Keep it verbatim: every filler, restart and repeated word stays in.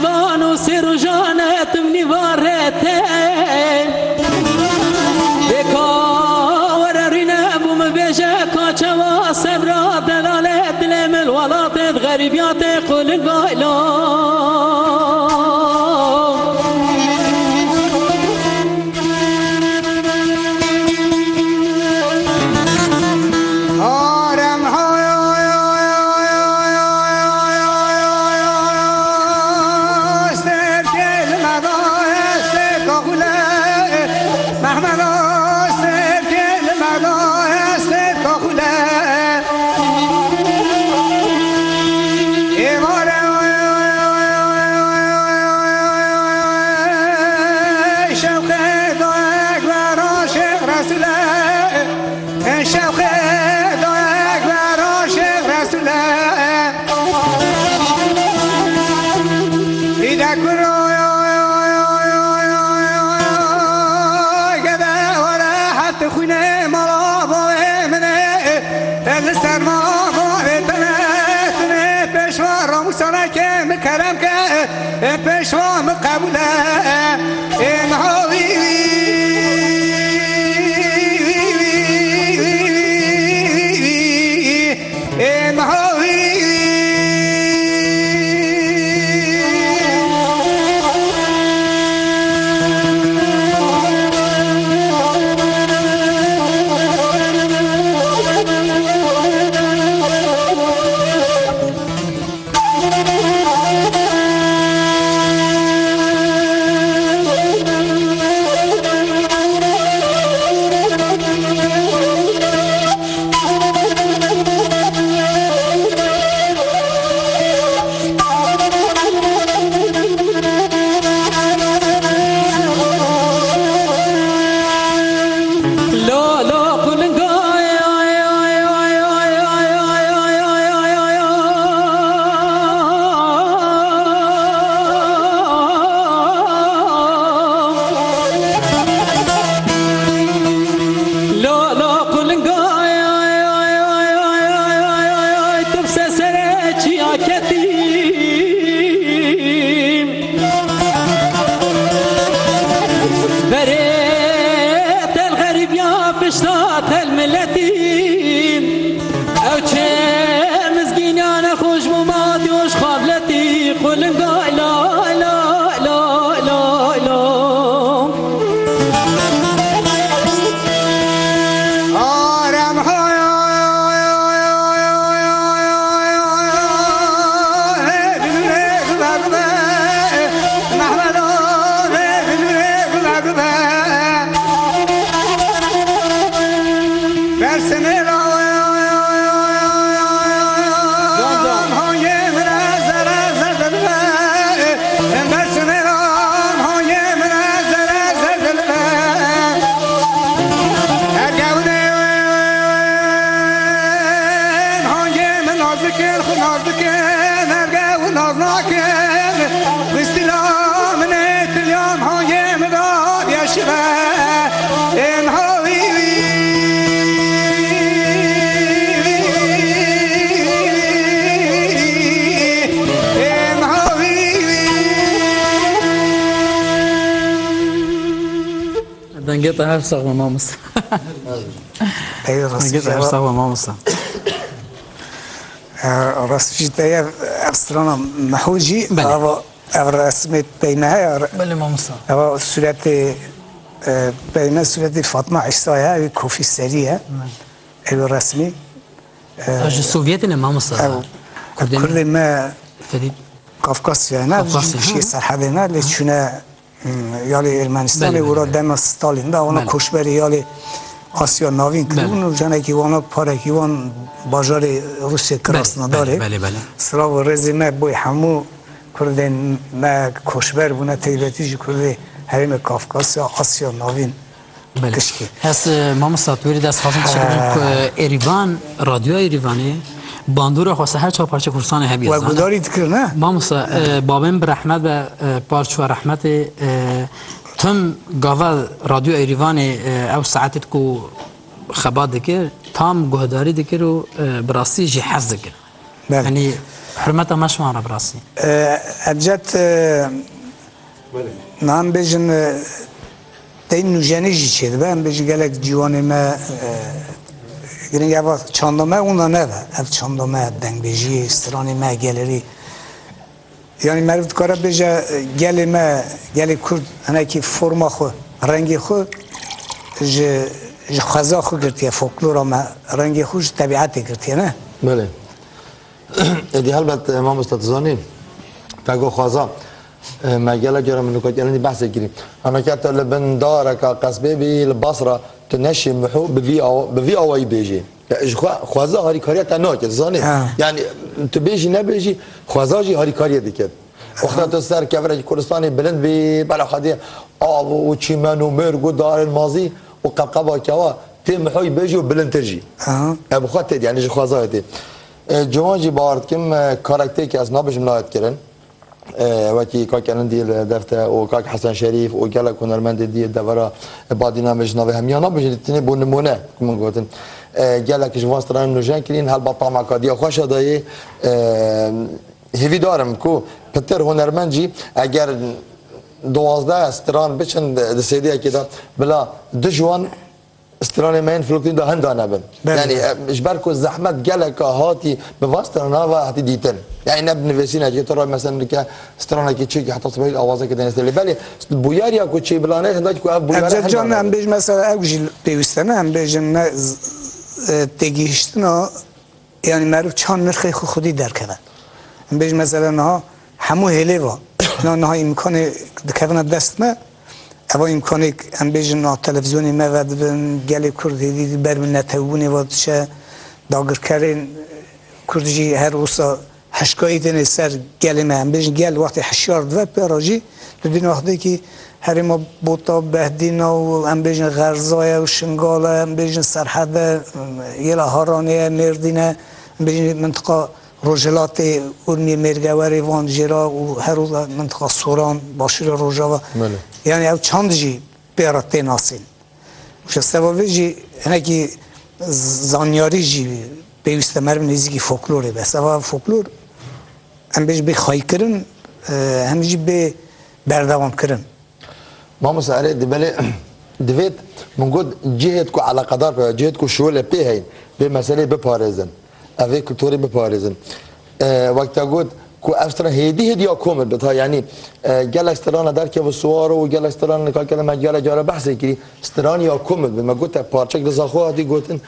Van û sê rojan e tim nîvarete. Bêka were rîne bû min bêje ka çawa sebra delale dilê min welatê xerîbiyatê qulinga îla. Xwînê mala bavê min e, li ser mala bavê te ne, tu ne pêşwa ramûsaneke min kerem ke, pêşwa min qebûl e. Ê niha wî, wî, wî, wî, wî, wî, wî, wî, wî, wî, wî, wî, ê niha wî. La, la, qulinga, ay, ay, ay, tu bi se serê çiya ketî. Berê tel xerîbiya pişta tel miletî. Ew çê mizgînane xweş bû ma diyoş xavletî qulinga la, la, la, la, la. Dengê te her sax be mamosta. Ey, rast Dengê te her sax be mamosta. E, rast jî te ev, ev strana Miho jî, Belê. Ava, ev resmê peyme heye, re-, Belê mamosta. Eva suretê, e, peyme suretê Fatma Îsa ye, ew kofî serî ye. Belê. Ew resmî, e, Ev ji Sovyetê ne mamosta. Ew Kurdên Kurdê me Ferîd. Kafkasya ne, Kafkasya, ji hı. Serhedê ne, lê çûne Hmm, yalê Ermenistanê Belê, belê, wira belê. Dema Stalin de, wana Belê. Koçberê yalê Asya Navîn Belê. Kiribûn û canekî wana parekî wan bajarê Rûsya Belê, Krasnodarê. Belê, belê, belê. Silav û rêzê me bo hemû Kurdên me koçber bûne, taybetî jî Kurdê herêmê Kafkasya, Asya Navîn. Belê. Gişkî. Ez, e, mamosta, tu wêrî dest xwazim tiştekî bikim ku, e, Êrîvan, Radyoya Êrîvanê bandora xwe ser her çar parçe Kurdistanê hebiye, We zane? Gudarî dikir, ne? Mamosta, e, babên bi rehmet be, e, parçoya rehmetê, e, tim gava Radyoya Êrîvanê, e, ew saetê ku xebat dikir, tam guhdarî dikir û, e, bi rastî jî hez dikir. Belê. Yanî, Hurmeta me şima re bi rastî. E, Ebced, e, niha em bêjin, e, tey nûjenî jî çêdibe. Em bêjin gelek ciwanê me, e, girîng eva çanda me, wina nebe. Ev çanda me, dengbêjiyê, stranê me, gelerî. Yanî meriv dikare bêje, e, gelê me, gelê Kurd hinekî forma xwe, rengê xwe ji, ji xweza xwe girtiye, folklora me, rengê xwe ji tebîetê girtiye, ne? Belê. Êdî helbet, e, mamoste, tu zanî, te got xweza, e, me gelek cara min nûka kirinî behsê kirî. Hema ke tu li bin dareka qesbê bî, li Basra, tu neşî miho bi vî awa-, bi vî awayî bêjî. Ya, ji xwe, xweza harîkariya te nake, tu zanî? Ha. Yani, tu bêjî nebêjî, xweza jî harîkariyê dike. Wexta tu ser kevirekî Kurdistanê bilind bî, bela xwedê av û çîmen û mêrg û darên mazî û qebqeba kewa tê mihoyî bêjî û bilindtir jî. Aha. E, bi xwe tê, yani ji xwezayê tê. E, ciwan jî bawer dikim, e, karektêrkî ez nabêjim nayet kirin. E, wekî kak Elindî li Defte û kak Hesen Şerîf û gelek hunermendê dî devera Badîna me ji navê hemiya nabêjin, tenê bo nimûne, ku min gotin. E, gelek ji van stranên nûjen kirîn, helba tamaka diya xweşa dayê, e, hêvîdar im ku pitir hunermend jî eger duwazdeh stran biçin di, di C D'yekê de, bila du ji wan stranê me yên filoktinî de hinda nebin. Belê. Yani, e, ji ber ku zehmet geleka hatî bi van strana ve hatî dîtin. Yani ne bi nivîsînekê, tu re mesela dike stranekî çêkî heta sibehî awazekê de nêstê. Lê belê bûyeriya ku çê bila nêtin, hinda ku ev bûyere Ebced hinda can, em nebin. Bêjin mesela ew jî pêwîste ne, em bêjin ne z-, e, têgihiştina Yani meriv çand nirxê xwe xwedî derkeve. Em bêjin mesela niha hemû hêlê va. Na niha îmkanê dikevine dest me. Eva îmkanê em bêjin na televîzyonê me vedibin, gelê Kurd hêdî ber bi netewbûnê ve diçe. Dagirkerên Kurd jî her wisa hişkayî têne ser gelê me. Em bêjin gel wextê hişyar dibe pê re jî Li din wextekî herêma Bota, Behdîna û em bêjin Xerzaya û Şingala, em bêjin Serhede, yê la Haranê ye, Mêrdîn e, em bêjin mintiqa Rojhilatê, Urmiyê, Mêrgewerê, van jêra û her wisa mintiqa Soran, Başûrê Rojava. Belê. Yani ew çand jî pê re tê nasîn. Ji seba vê jî hinekî zanyarî jî pêwîst e meriv nêzîkî folklorê be. Seba folklor em bêjin bê xweykirin, e, hem jî bê berdewamkirin. Mamoste, erê, di belê, divêt min got cihêt ku eleqedar pê, cihêt ku şûlê pê heyn, vê meselê biparêzin. Ev ê kulturê biparêzin. E, wek te got ku ev stran hêdî hêdî ya komil bit, ha, yanî, e, gelek strana derkeve siwar û gelek strana nika kele me gelek cara behsê kirî, stran ya komil bit. Me got te parçek li Zaxo hatî gotin,